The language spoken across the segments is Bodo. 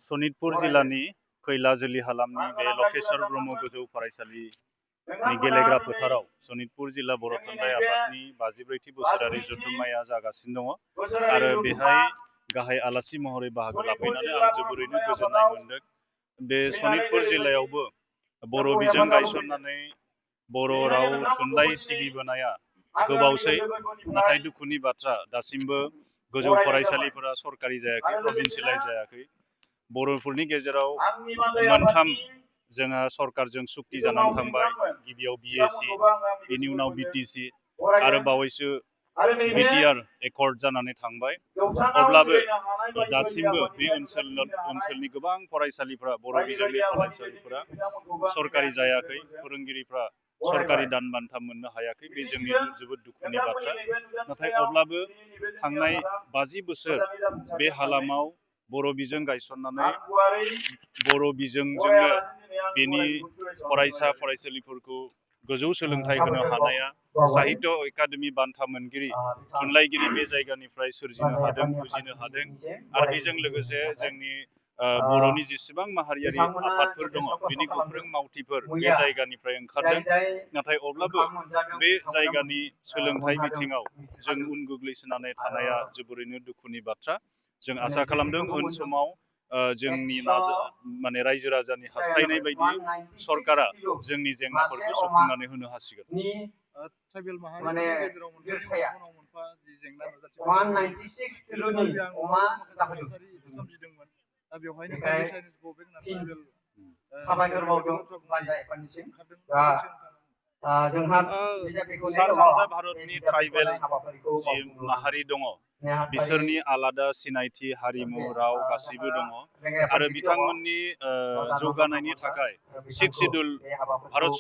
सनितपुर जिल्लानि खैलाजुलि हालामनि बे लकेश्वर ब्रह्म गोजौ फरायसालिनि गेलेग्रा फोथाराव सनितपुर जिल्ला बर' थुनलाइ आफादनि 54थि बोसोरारि जथुम्माया जागासिनो दङ आरो बेहाय गाहाय आलासि महरै बाहागो लाफैनानै आं जोबोरैनो गोजोननाय मोन्दों। बे सनितपुर जिल्लायावबो बर' बिजों गायसननानै बर' राव थुनलाइ सिबिबोनाया गोबावसै, नाथाय दुखुनि बाथ्रा दासिमबो गोजौ फरायसालिफोरा सरकारि जायाखै, प्रभिन्सियेलाइज जायाखै। बर'फोरनि गेजेराव मोनथाम जोंहा सरकारजों सुक्ति जानानै थांबाय। गिबियाव BAC, बेनि उनाव BTC आरो बावैसो BTR एकर्ड जानानै थांबाय। अब्लाबो दासिमबो बे ओनसोलनि गोबां फरायसालिफोरा, बर' बिजोंनि फरायसालिफोरा सरकारि जायाखै, फोरोंगिरिफ्रा सरकारि दान बान्था मोननो हायाखै। बे जोंनि जोबोद दुखुनि बाथ्रा। नाथाय अब्लाबो थांनाय 50 बोसोर बे हालामाव बर' बिजों गायसननानै बर' बिजोंजोंनो बेनि फरायसा फरायसुलिफोरखौ गोजौ सोलोंथाइ होनो हानाया साहित्य एकाडेमि बान्था मोनगिरि थुनलाइगिरि बे जायगानिफ्राय सोरजिनो हादों, बुजिनो हादों। आरो बेजों लोगोसे जोंनि बर'नि जेसेबां माहारियारि आफादफोर दङ, बिनि गोख्रों मावथिफोर बे जायगानिफ्राय ओंखारदों। नाथाय अब्लाबो बे जायगानि सोलोंथाइ बिथिङाव जों उन गोग्लैसोनानै थानाया जोबोरैनो दुखुनि बाथ्रा। जों आसा खालामदों उन समाव जोंनि माने रायजो राजानि हास्थायनाय बायदि सरकारा जोंनि जेंनाफोरखौ सुफुंनानै होनो हासिगोन। ट्राइबेल माहारिनि गेजेराव मोनफा जि जेंना सोमजिदोंमोन, दा बेवहायनो सा सानजा भारतनि ट्राइबेल जि माहारि दङ, बिसोरनि आलादा सिनायथि, हारिमु, राव गासैबो दङ आरो बिथांमोननि जौगानायनि थाखाय 6 सिड्युल भारत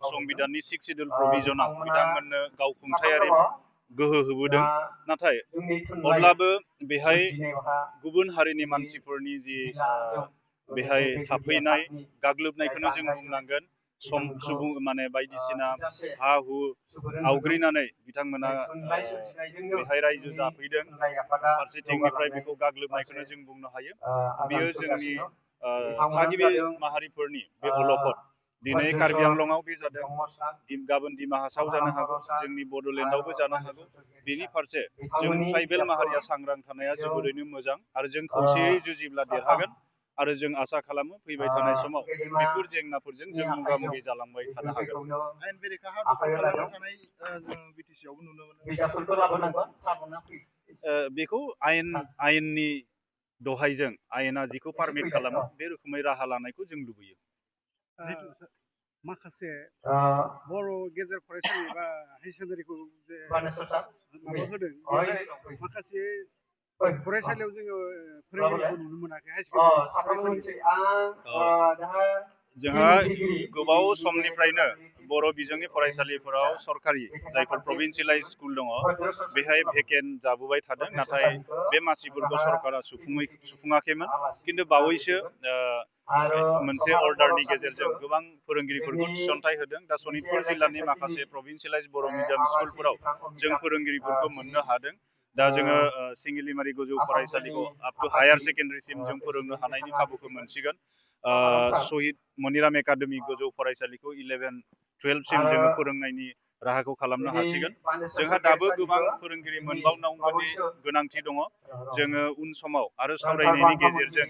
संबिधाननि 6 सिड्युल प्रभिजनाव बिथांमोननो गावखुंथायारि गोहो होबोदों। नाथाय अब्लाबो बेहाय गुबुन हारिनि मानसिफोरनि जि बेहाय थाफैनाय गाग्लोबनायखौनो जों बुंनांगोन। सुबुं माने बायदिसिना हा हु आवग्रिनानै बिथांमोना बेहाय रायजो जाफैदों। फारसेथिंनिफ्राय बेखौ गाग्लोबनायखौनो जों बुंनो हायो। बियो जोंनि थागिबि माहारिफोरनि बे अलखद। दिनै कार्बि आंलंआव बे जादों, गाबोन दिमा हासाव जानो हागौ, जोंनि बड'लेण्डआवबो जानो हागौ। बेनि फारसे जों ट्राइबेल माहारिया सांग्रां थानाया जोबोरैनो मोजां आरो जों खौसेयै जुजिब्ला देरहागोन। आरो जों आसा खालामो फैबाय थानाय समाव बेफोर जेंनाफोरजों जों मोगा मोगि जालांबाय थानो हागोन। आयेन बेरेखा हा दखल खालामना थानाय जों बिटिसिआवबो नुनो मोनो। बेखौ आयेननि दहायजों आयेना जिखौ पारमिट खालामो बे रोखोमै राहा लानायखौ जों लुबैयो। माखासे बर' गेजेर फरायसालि बा हाई सेकेन्डारिखौ जे माबा होदों, बेहाय माखासे फरायसालियाव जोङो फोरोंगिरिखौ नुनो मोनाखै। हाई सेकेन्डारि जोंहा गोबाव समनिफ्रायनो बर' बिजोंनि फरायसालिफोराव सरकारि जायफोर प्रभिन्सियेलाइज स्कुल दङ, बेहाय भेकेन्ट जाबोबाय थादों। नाथाय बे मासिफोरखौ सरकारा सुफुङाखैमोन। खिन्थु बावैसो मोनसे अर्डारनि गेजेरजों गोबां फोरोंगिरिफोरखौ थिसनथाइ होदों। दा सनितपुर जिल्लानि माखासे प्रभिन्सियेलाइज बर' मिडियाम स्कुलफोराव जों फोरोंगिरिफोरखौ मोननो हादों। दा जोङो सिंगिलिमारि गोजौ फरायसालिखौ आप टु हायार सेकेन्डारिसिम जों फोरोंनो हानायनि खाबुखौ मोनसिगोन। शहीद मनिराम एकाडेमि गोजौ फरायसालिखौ 11-12सिम जोङो फोरोंनायनि राहाखौ खालामनो हासिगोन। जोंहा दाबो गोबां फोरोंगिरि मोनबावनांगौनि गोनांथि दङ। जोङो उन समाव आरो सावरायनायनि गेजेरजों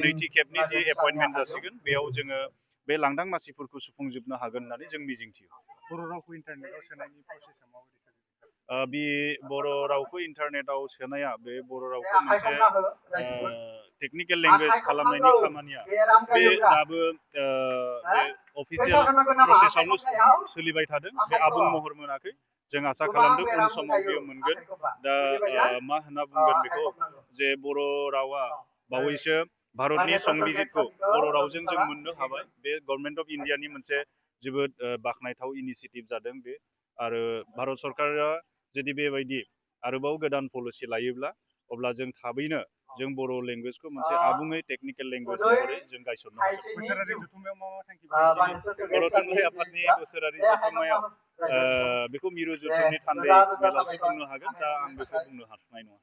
नैथि खेबनि जि एपइन्टमेन्ट जासिगोन, बेयाव जोङो बे लांदां मासिफोरखौ सुफुंजोबनो हागोन होननानै जों मिजिंथियो। बर' रावखौ इन्टारनेटआव सोनायनि प्रसेसा माबायदि सोलिदों? बे बर' रावखौ इन्टारनेटआव सोनाया, बे बर' रावखौ मोनसे टेक्निकेल लेंगुवेज खालामनायनि खामानिया बे दाबो बे अफिसियेल प्रसेसआवनो सोलिबाय थादों। बे आबुं महर मोनाखै। जों आसा खालामदों उन समाव बेयो मोनगोन। दा मा होनना बुंगोन बेखौ, जे बर' रावा बावैसो भारतनि संबिजितखौ बर' रावजों जों मोननो हाबाय। बे गभर्नमेन्ट अफ इन्डियानि मोनसे जोबोद बाख्नायथाव इनिसियेटिभ जादों बे। आरो भारत सरकारा जुदि बेबायदि आरोबाव गोदान पलिसि लायोब्ला, अब्ला जों थाबैनो जों बर' लेंगुवेजखौ मोनसे आबुङै टेक्निकेल लेंगुवेज महरै जों गायसननो हागोन। बोसोरारि जथुम्मायाव मा थांखि? बर' थुनलाइ आफादनि बोसोरारि जथुम्मायाव बेखौ मिरु जथुमनि थान्दै मेलावसो बुंनो हागोन। दा आं बेखौ बुंनो हाथ'नाय नङा।